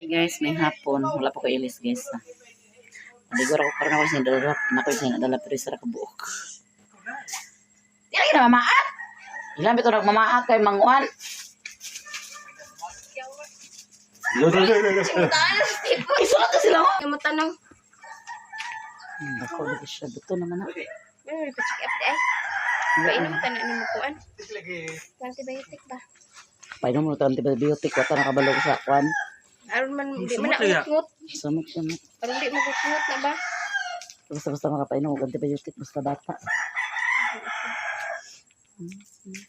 Hey guys, may hapon. Wala pa ko ilis, guys. Ah. Naligo ra ko karon, ako siya dala na ko siya dala pero isa ra ka buok. Di lagi na mamaat. Ilan bitaw nagmamaat kay manguan. Ay, sulat na sila, oh. Yung tanong. Dako lagi siya buto naman na. Ano, pa-check up di ay. Painom ta na ni mo kuan. Antibiotic ba? Painom mo to antibiotic, wata nakabalo ko sa kwan. Aron man di man na ngut. Samot samot. Aron di mo ngut na ba? Basta basta makapainom og antibiotic basta bata.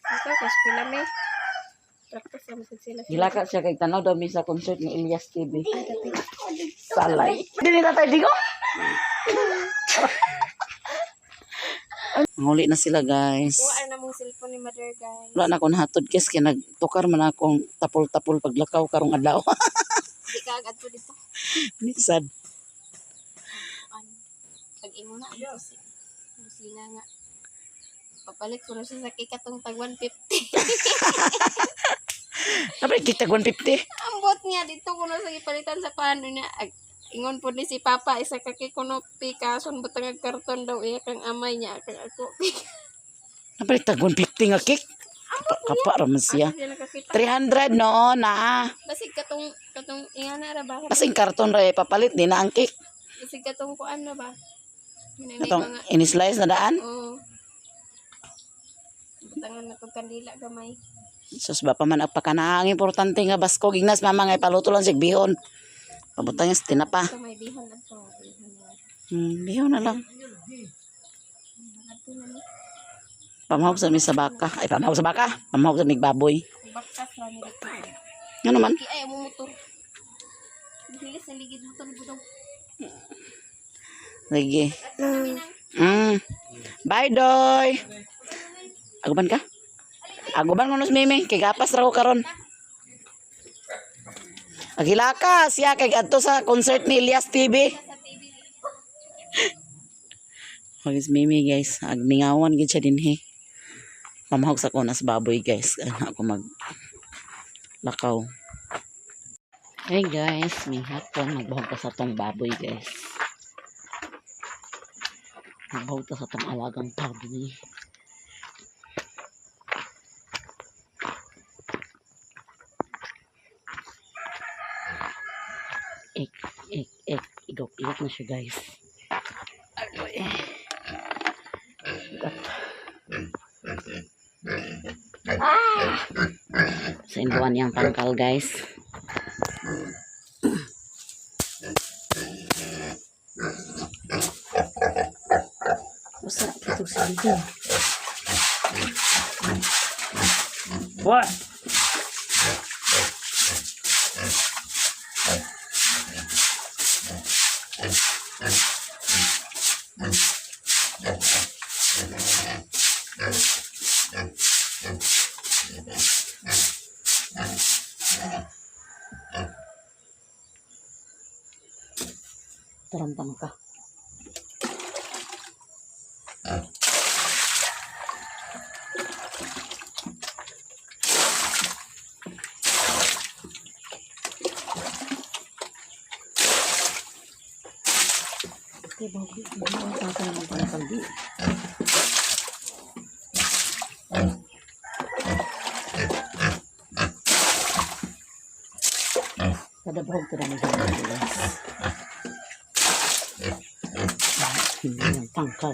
Ikaw ka eskwela me. Practice ra man sila. Gilaka siya kay tanaw daw mi sa concert ni Elias TV. Ay, dati. Salay. Dili na tayo digo. Manguli na sila, guys. Kuha na mong cellphone ni mother, guys. Wala na akong hatod guys kay nagtukar man akong tapol-tapol paglakaw karong adlaw. Di ka agad po dito. Sad. Kuan. Pag imo na ang busi. Busina nga. Papalit ko na siya sa kikatong tag 150. Dapat kitag 150. Ambot niya dito ko na sa gipalitan sa paano niya. Ingon po ni si Papa isa ka kay kuno pikason butang ang karton daw iya kang amay niya kang ako. Dapat tag 150 nga cake. Kapa ra man siya. Asa siya nakakita? 300 no na. Basig katong katong ingana ra ba? Kasing karton ra papalit di na ang cake. Basig katong kuan na ba? Yun ay Katong mga ini-slice na daan. Oo. Butangan na tong kandila gamay. Sus ba pa man ang pagkanahang importante nga basko gignas mama nga ipaluto lang sig bihon. Pabutang sa tinapa. Ito may bihon adto, bihon na. Bihon na lang. Adto na ni. Pamahog sa mi sa baka. Ay, pamahog sa baka. Pamahog sa mig baboy. Baktas ra ni dito. Ano man? Ki ay mo motor. Bilis na ligid motor budong. Sige. Bye, Doy. Aguban ka? Aguban mo nos, Mimi. Kay gapas ra ko karon. Agilaka siya kay adto sa concert ni Elias TV. Sa TV. Magis Mimi, guys. Agmingawan gid siya dinhi. Pamahog sa kunas baboy, guys. Ano ako mag lakaw. Hey guys, may hapon magbahog ta sa tong baboy, guys. Magbahog ta sa tong alagang baboy. Ek, ek, ek. Igok, igok na siya, guys. Agoy. Gat. Ah! Sa induan niyang tangkal, guys. Usa, ito sa dito. What? Tarantang ka. Okay, bakit? Bakit ang naman tangkal di? Kada bahog ka naman guys. Hindi yung tangkal.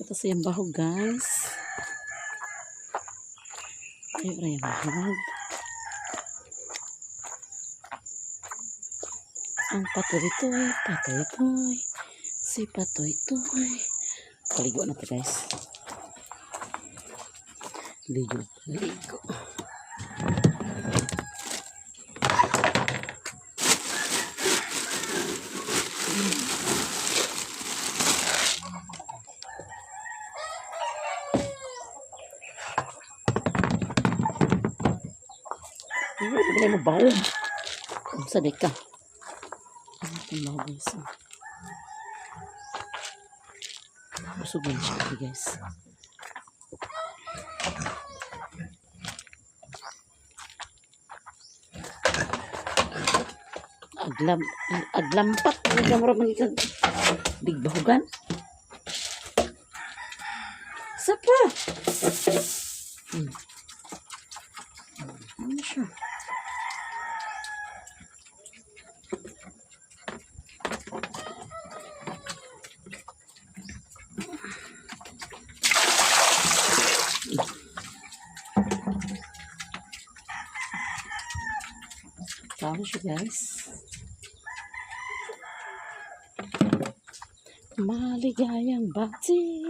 Ito sa bahog, guys. Ay, yung bahog. Ang patuloy-toy, patuloy-toy. Si patuloy-toy. Paligo na to, guys. Ligo, ligo. Wala mo bahog. Unsa di ka? Ano itong bahog, guys? Oh. Busog man siya, guys. Aglam, aglampat. Ano ka mura magiging bigbahugan? Sa pa! Ano siya? Tama siya, guys. Maligayang bati.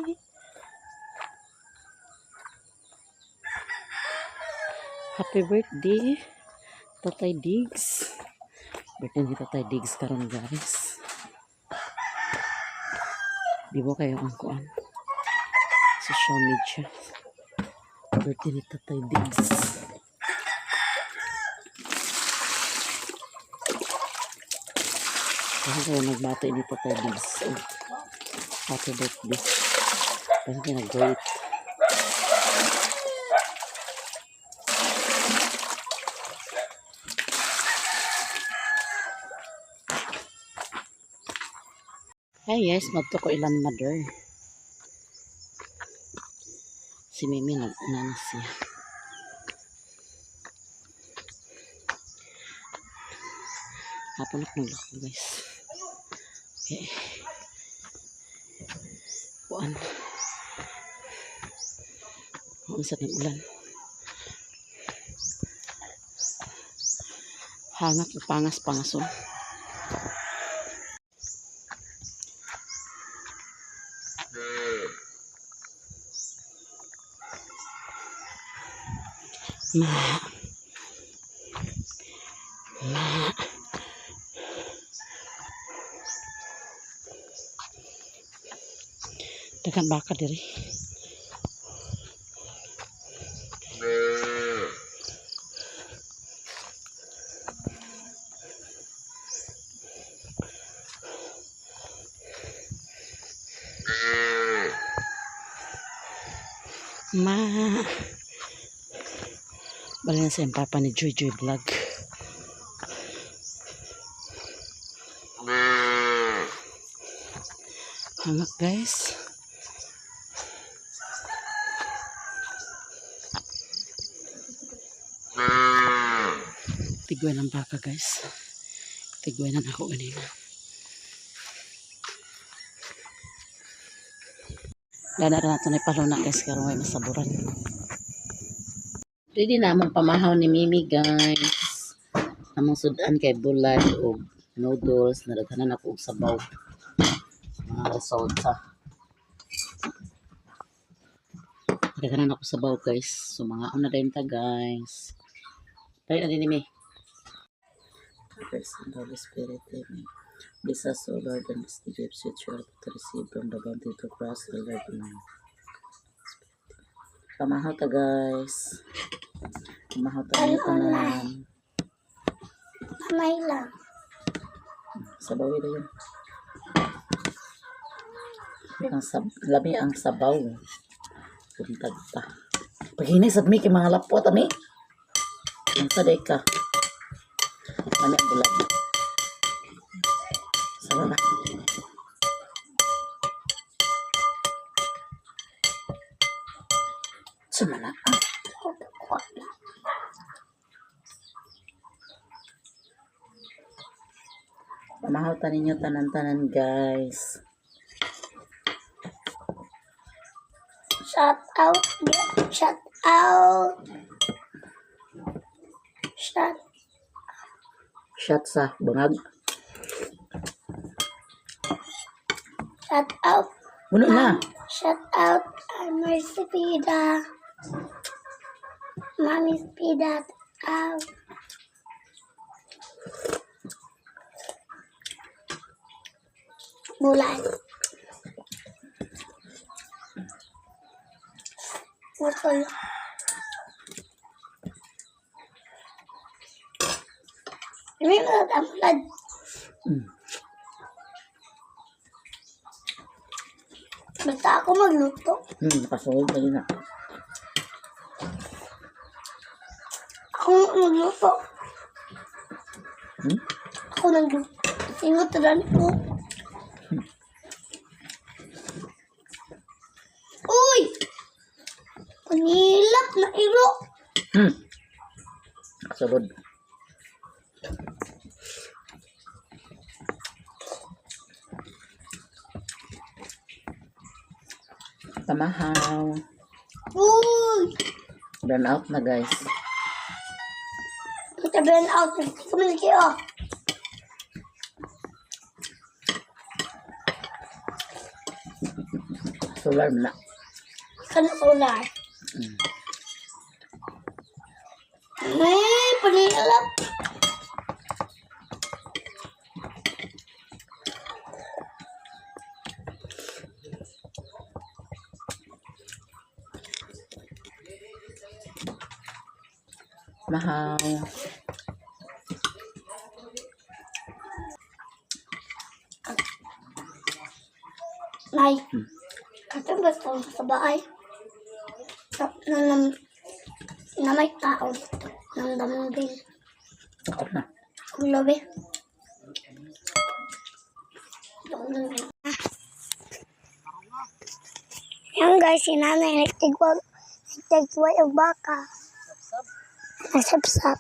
Happy birthday, Tatay Diggs. Birthday ni Tatay Diggs karon, guys. Di ba kayo ang kuan? Social media. Birthday ni Tatay Diggs. Kasi kayo nagbati ni Tatay Diggs. Oh, happy birthday. Kasi kayo nag-wait. Hey guys, madto ko ilan mother. Si Mimi nag-una na siya. Hapon ako naglako, guys. Okay. Kuan. Unsa ng ulan. Hangak pangas-pangas oh. Ma. Ma. Dagan baka diri. Ma. Bali na sa papa ni Joy Joy Vlog. Hangak, guys. Tigwan ang baka, guys. Tigwan ang ako kanina. Lana na nato na ipaluna, guys, karon may masaburan. Ready na among pamahaw ni Mimi, guys. Among sudan kay bulad og noodles, nadaghanan ako og sabaw. Mga resulta. Nadaghanan ako sabaw, guys. So mga una din ta, guys. Tayo na din ni Mi. First and Holy Spirit, amen. Bless us, O Lord, and bless the gifts which we are about to receive from the bounty to Christ, the Lord. Amen. Pamahaw ta, guys. Pamahaw ta ni tanan. Kamay lang. Sabaw ito yun. Ang lami ang sabaw. Buntag pa. Paghinay sa mi kay mga lapot ami. Ang saday ka. Lami ang bulag. Sabaw na. Sumana. Pamahaw ta ninyo tanan-tanan, guys. Shout out. Shout out. Shout. Shot sa bangag. Shout out. Muno na. Shout out. Mercy Pida. Mami Pida. Out. Bulan. Putol. Lami man ang amulad. Basta ako magluto. Nakasulod na yun ah. Ako magluto. Hmm? Ako nagluto. Singot na ko. Uy! Panilap na iro. Nakasulod. Tamahaw. Uy! Run out na, guys. Matabihan out. Hindi ko malaki oh. Solar na. Kano solar? Ay, panilap. Mahaw. Nay, katong basta sa bahay. Sa, na, na, na may tao dito. Nang dambil. Ako na. Ang labi. Yan guys, si nanay nagtigwag nagtigway og baka. Nasapsap.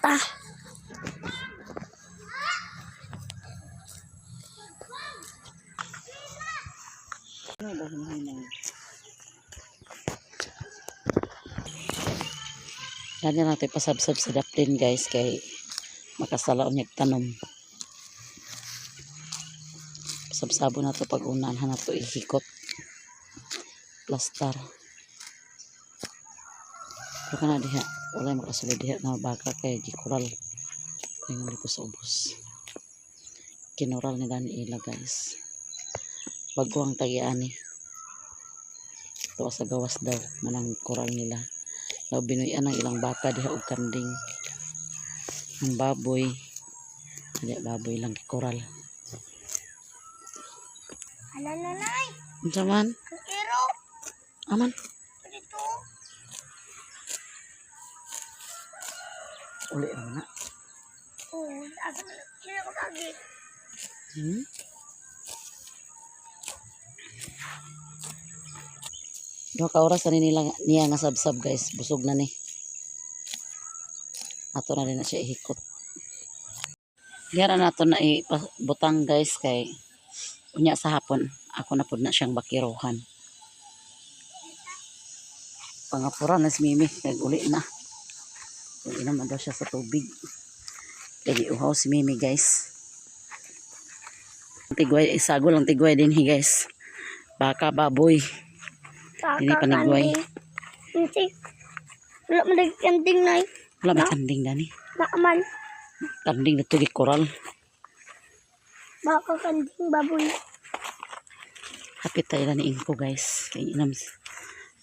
Ta. Lagi natin pasabsab sa daplin, guys, kay makasalaon niya tanom. Pasabsabo na to pag unahan na to ihikot. Plastar. Pero kana diha, wala makasulod diha na baka kay gikural. Paingon dito sa ubos. Kinural nila ni ila, guys. Bago ang tagiani. Tuwa sa gawas daw manang kural nila. Daw binuyan ang ilang baka diha og kanding. Ang baboy. Hindi, baboy lang koral. Ala nanay, Unsa man? ang iro Aman. dito. Uli ra na. Oh, asa man sila ko kagi. Duha ka oras na ni nila niya nga sabsab, guys. Busog na ni. Ato na rin na siya ihikot. Diha ra nato na ibutang, guys, kay unya sa hapon ako na pud na siyang bakiruhan. Pangapura na si Mimi kay uli na. Inom na daw siya sa tubig. Kay giuhaw si Mimi, guys. Tigway, isago lang tigway din hi, guys. Baka baboy. Baka Hindi pa nagway. kanding. Hindi. Wala man lagi kanding nay. Wala ba kanding dani? Naaman. Kanding na tugi koral. Baka kanding baboy. Hapit tayo na ni Ingko, guys. Kay inam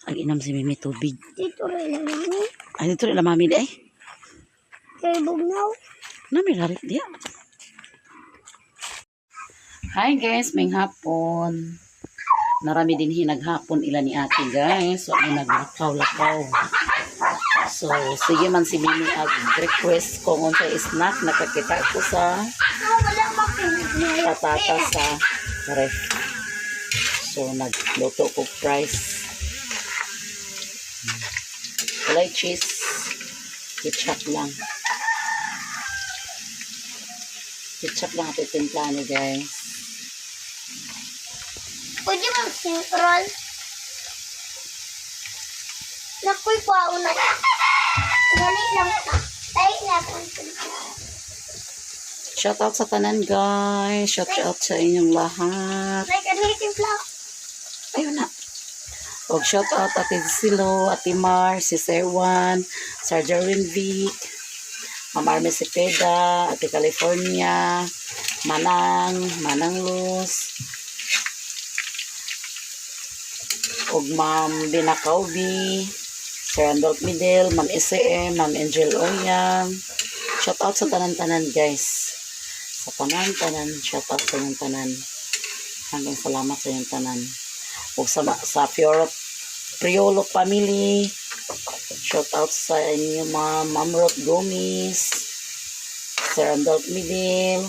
ang inam si Mimi tubig. Dito rin lang mami. Ay, dito rin la mami di ay. Kay bugnaw. Nami larit diya. Hi guys, may hapon. Narami din hinaghapon ila ni ate, guys. So, ay naglakaw-lakaw. So, sige man si Mimi ag request kung unsay snack nakakita ko sa Ah, wala makinig. patata sa ref. So, nagluto ko fries. Walay cheese. Ketchup lang. Ketchup lang ato timpla ni, guys. Pwede bang sintral? Nakoy pa una. Gali. lang ta. Tayo na akong timpla. Shout out sa tanan, guys. Shout out sa inyong lahat. Like, ano yung timpla? Ayun na. Og shout out Ate Silo, Ate Mar, si Serwan, Sir Jerwin Vic, Ma'am Arme Cepeda, Ate California, Manang, Manang Luz, og Ma'am Dina Caubi, Sir Randolph Midel, Ma'am SM, Ma'am Angel Oyang. Shout out sa tanan-tanan, guys. Sa tanan-tanan, shout out sa inyong tanan. Hanggang salamat sa inyong tanan. Ug sa Fioro Priolo family. Shout out sa inyo, Ma'am Ma'am Ruth Gomez, Sir Randolph Midel.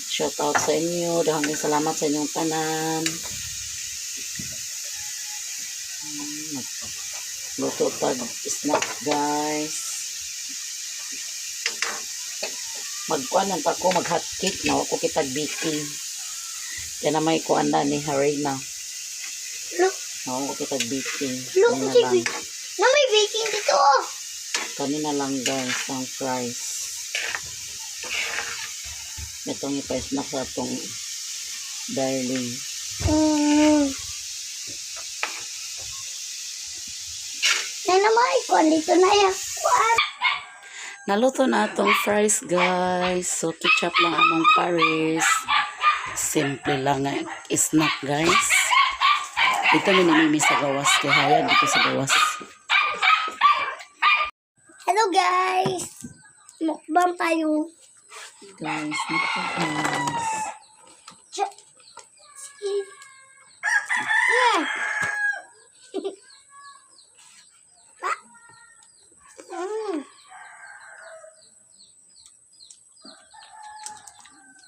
Shout out sa inyo. Daghang salamat sa inyong tanan. Luto tag snack, guys. Magkuan lang ta ko mag hot cake na ako kitag baking. Kaya na may kuan na ni Harina. Look, Na ako kitag baking. look, Kanina si lang. Na may baking dito oh. Kanina lang, guys, ang fries. Itong ipa-snack sa atong darling. Na naman, kuan dito na yan. Kuan. Naluto na atong fries, guys. So ketchup lang among Paris. Simple lang nga snack, guys. Ito mi namimi sa gawas kay hayag dito sa gawas. Hello guys. Mukbang tayo. Guys, nako guys. Yeah.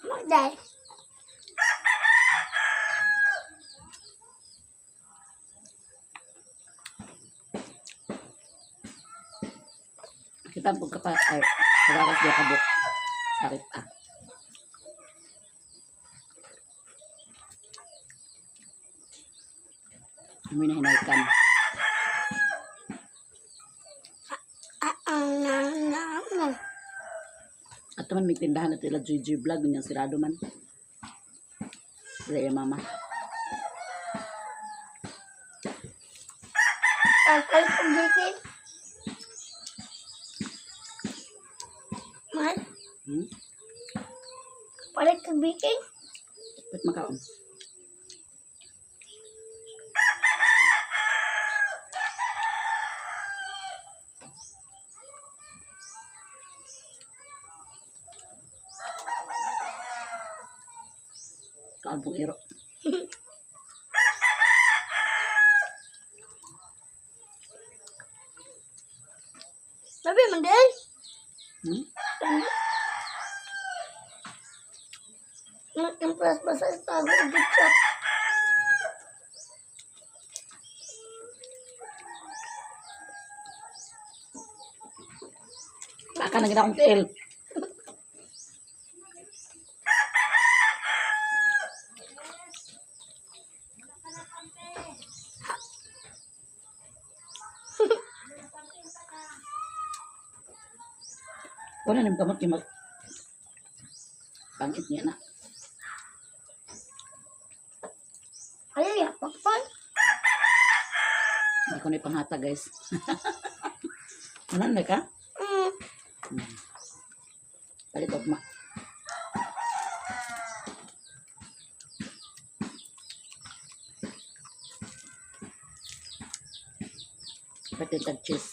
Magdal. Kita po ka pa ay pagakas di kabuk. Sakit ah. Amoy na hinaykan. Ah, ah, na, na, na. At man may tindahan na tila Joy Joy Vlog niya sirado man. Sila iya mama. Takal ko bikin. Mahal, Palit ko bikin. Ba't makaon? Kaon pong iro. Sabi man din. Nagtimplas ba sa tago ketchup? Baka na gina akong tiil. Wala nang kamot yung mag... Pangit niya na. Ay, yapak pa. Hindi ko na ipanghata, guys. Wala na ka? Mm. Palit og ma. Pati tag cheese.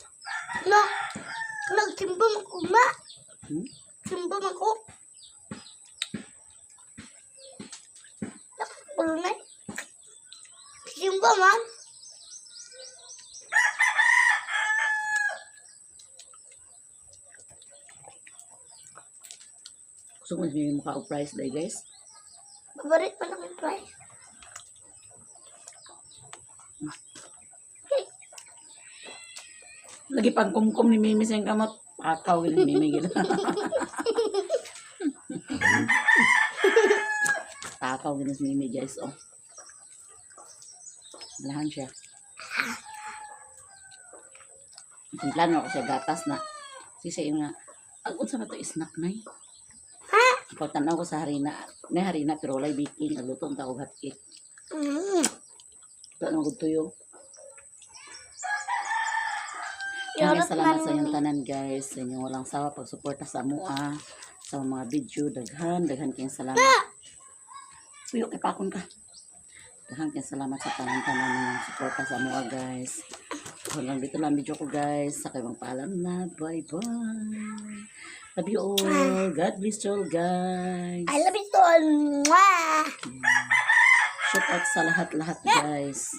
No. Nagsimba man ko ma. Hmm? Simba man ko. Nakakulo na. Simba man. Gusto ko may mukha og price day, guys. Paborit pa lang yung price. Lagi pang kumkum ni Mimi sa iyang kamot. Pakaw ni Mimi gid. Takaw gid si Mimi, guys, oh. Lahan siya. Timplahan ako sa gatas na. Siya yung nga, ag unsa ba to snack, nay? Pagtanaw ko sa harina, may harina pero walay baking, nagluto ang tao hot cake. Wala naman gud tuyo. Maraming Yorot salamat man sa inyong tanan, guys, sa inyong walang sawa pagsuporta sa amua, sa mga video, daghan, daghan kayong salamat. Uy, okay pakon ka. Daghan kayong salamat sa tanan-tanan ninyong suporta sa amua, guys. Hanggang dito lang video ko, guys. Sa kayo paalam na. Bye-bye. Love you all. God bless you all, guys. I love you all. Mwah! Shout out sa lahat-lahat, guys.